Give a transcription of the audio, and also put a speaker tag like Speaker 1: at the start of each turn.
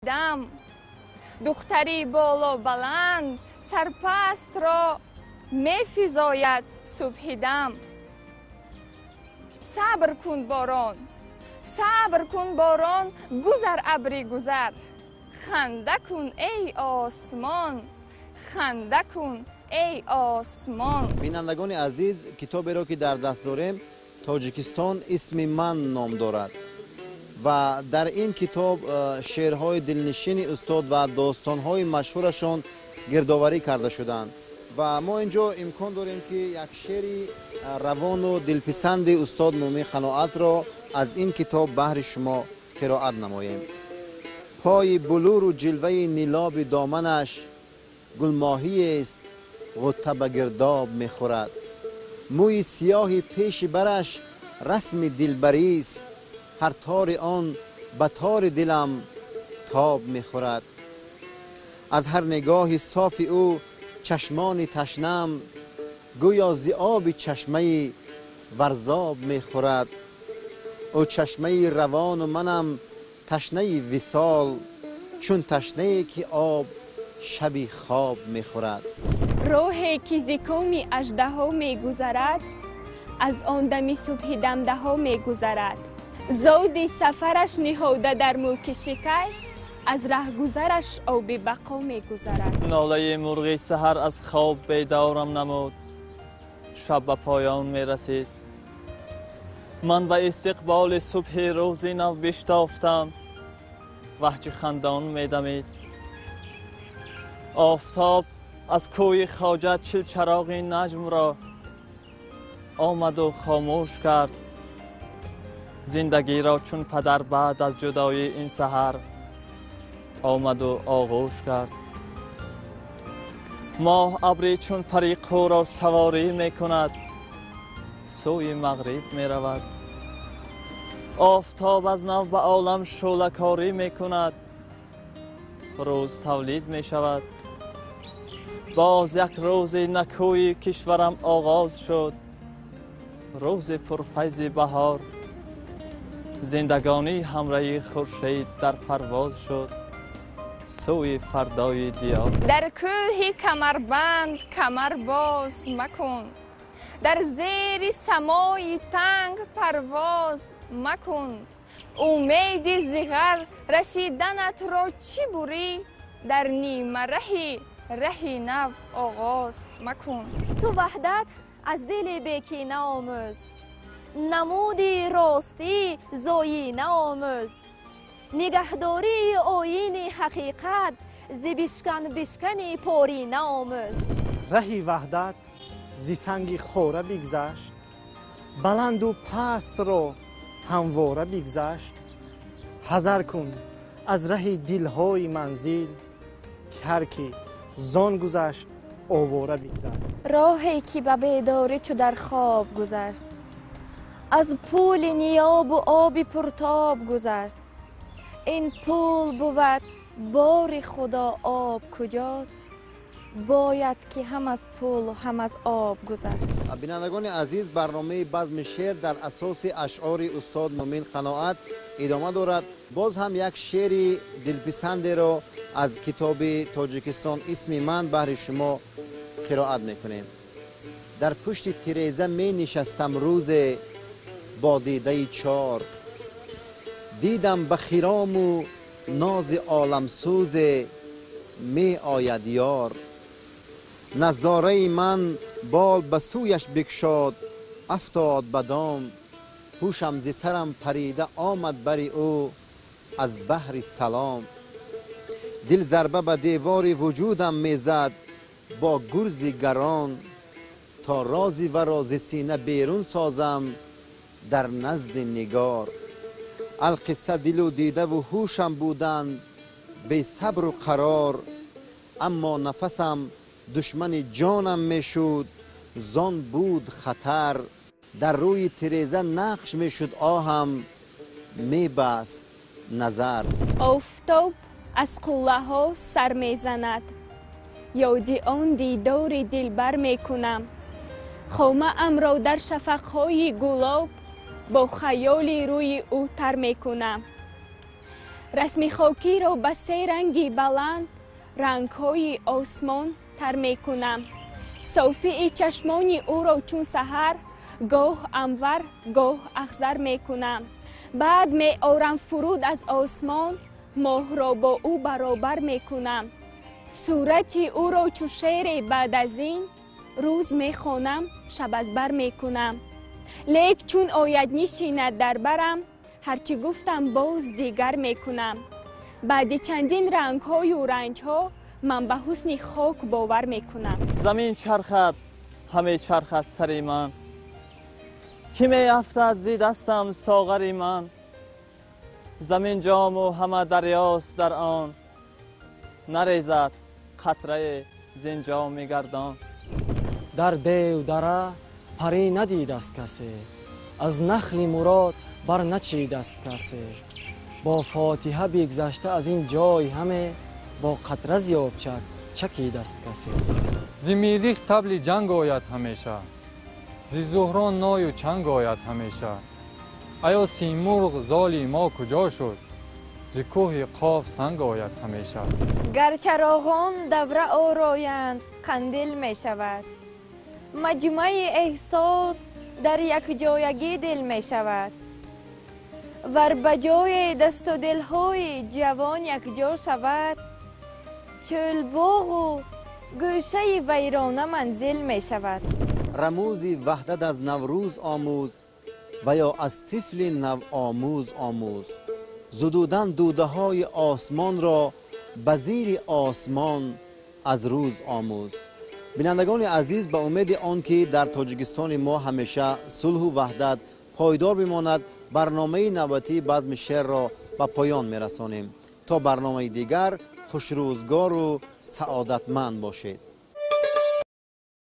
Speaker 1: Дам духтари боло баланд сарпастро мефизояд субҳидам. Сабр кун, борон, сабр кун, борон, гузар, абри гузар. Ханда кун, эй осмон, ханда кун, эй осмон.
Speaker 2: Бинандагони азиз, китоберо ки дар даст дорем, «Тоҷикистон исми ман» ном дорад ва дар ин китоб шеърҳои дилнишини устод ва достонҳои машҳурашон гирдоварӣ карда шуданд ва мо ин ҷо имкон дорем, ки як шеъри равону дилписанди устод Мӯмин Қаноатро аз ин китоб баҳри шумо қироат намоем. Пои булуру ҷилваи нилоби доманаш гулмоҳиест, ғутта ба гирдоб мехӯрад. Мӯи сиёҳи пеши бараш расми дилбарист, ҳар тори он ба тори дилам тоб мехӯрад. Аз ҳар нигоҳи софи ӯ чашмони ташнам гӯё зи оби чашмаи Варзоб мехӯрад. Ӯ чашмаи равону манам ташнаи висол, чун ташнае ки об шаби хоб мехӯрад.
Speaker 3: Роҳе ки зи коми аждаҳо мегузарад, аз он дами субҳи дамдаҳо мегузарад. Зоди сафараш ниҳода дар мулки шикай, аз раҳгузараш оби бақо мегузарад.
Speaker 4: Нолаи мурғи саҳар аз хоб бедорам намуд. Шаб ба поён мерасид. Ман ба истиқболи субҳи рӯзи нав биштофтам. Ваҳҷи хандон медамид. Офтоб аз кӯи Хоҷа 40 чароғи наҷмро омаду хомӯш кард. Зиндагиро чун падар баъд аз ҷудоӣ ин саҳар омаду оғӯш кард. Моҳ абри чун пари қӯро саворӣ мекунад, сӯи мағриб меравад. Офтоб аз нав ба олам шӯълакорӣ мекунад. Рӯз тавлид мешавад. Боз як рӯзи накӯи кишварам оғоз шуд, рӯзи пурфайзи баҳор. Зиндагонӣ ҳамраҳи хуршед дар парвоз шуд сӯи фардои диёр.
Speaker 1: Дар кӯҳи камарбанд камар боз макун, дар зери самои танг парвоз макун. Умеди зиғар расиданатро чӣ бурӣ? Дар нимараҳи раҳи нав оғоз макун.
Speaker 5: Ту ваҳдат аз дили бекина омӯз, намуди ростӣ зоӣ наомӯз. Нигаҳдории оини ҳақиқат зи бишкан бишкани порӣ наомӯз.
Speaker 6: Раҳи ваҳдат зи санги хора бигзашт, баланду пастро ҳамвора бигзашт. Ҳазар кун аз раҳи дилҳои манзил, ки ҳар кӣ зон гузашт, овора бигзашт.
Speaker 3: Роҳе ки ба бедорӣ чу дар хоб гузашт, аз пули ниёбу оби пуртоб гузашт. Ин пул бувад, бори Худо, об куҷост? Бояд ки ҳам аз пулу ҳам аз об гузашт.
Speaker 2: Бинандагони азиз, барномаи «Базми шеър» дар асоси ашъори устод Мӯмин Қаноат идома дорад. Боз ҳам як шеъри дилписандеро аз китоби «Тоҷикистон исми ман» баҳри шумо қироат мекунем. Дар пушти тиреза менишастам рӯзе бо дидаи чор, дидам ба хирому нози оламсӯзе меояд ёр. Назораи ман бол ба сӯяш бикшод, афтод ба дом. Ҳушам зи сарам парида омад бари ӯ аз баҳри салом. Дил зарба ба девори вуҷудам мезад бо гурзи гарон, то рози варо зи сина берун созам дар назди нигор. Алқисса, дилу дидаву ҳушам буданд бесабру қарор, аммо нафасам душмани ҷонам мешуд, зон буд хатар. Дар рӯи тиреза нақш мешуд оҳам, мебаст назар.
Speaker 3: Офтоб аз қуллаҳо сар мезанад, ёди он дидори дилбар мекунам. Хомаамро дар шафақҳои гулоб бо хаёли рӯи ӯ тар мекунам.
Speaker 1: Расми хокиро ба се ранги баланд рангҳои осмон тар мекунам. Софии чашмони ӯро чун саҳар гоҳ анвар, гоҳ ахзар мекунам. Баъд меорам фуруд аз осмон, моҳро бо ӯ баробар мекунам. Сурати ӯро чу шере баъд аз ин рӯз мехонам, шаб аз бар мекунам. Лек чун ояд нишинад дар барам, ҳарчи гуфтам боз дигар мекунам. Баъди чандин рангҳою ранҷҳо ман ба ҳусни хок бовар мекунам.
Speaker 4: Замин чархад, ҳаме чархад сари ман, ки меафтад зи дастам соғари ман. Замин ҷому ҳама дарёст дар он, нарезад қатрае зин ҷоми гардон.
Speaker 7: Дар дев дара парӣ надидаст касе, аз нахли мурод бар начидаст касе. Бо фотиҳа бигзашта аз ин ҷой ҳаме, бо қатра зиёбчак чакидаст касе.
Speaker 8: Зи мирих табли ҷанг ояд ҳамеша, зи зуҳрон ною чанг ояд ҳамеша. Аё симурғ золи мо куҷо шуд, зи кӯҳи Қоф санг ояд ҳамеша.
Speaker 3: Гар чароғон давра ороянд, қандил мешавад. Маҷмаи эҳсос дар якҷоягӣ дил мешавад. Вар ба ҷои дасту дилҳои ҷавон якҷо шавад, чӯлбоғу гӯшаи вайрона манзил мешавад.
Speaker 2: Рамӯзи ваҳдат аз Наврӯз омӯз ва ё аз тифли навомӯз омӯз. Зудудан дудаҳои осмонро ба зири осмон аз рӯз омӯз. Бинандагони азиз, ба умеди он ки дар Тоҷикистони мо ҳамеша сулҳу ваҳдат пойдор бимонад, барномаи навбатии базми шеърро ба поён мерасонем. То барномаи дигар хушрӯзгору саодатманд бошед.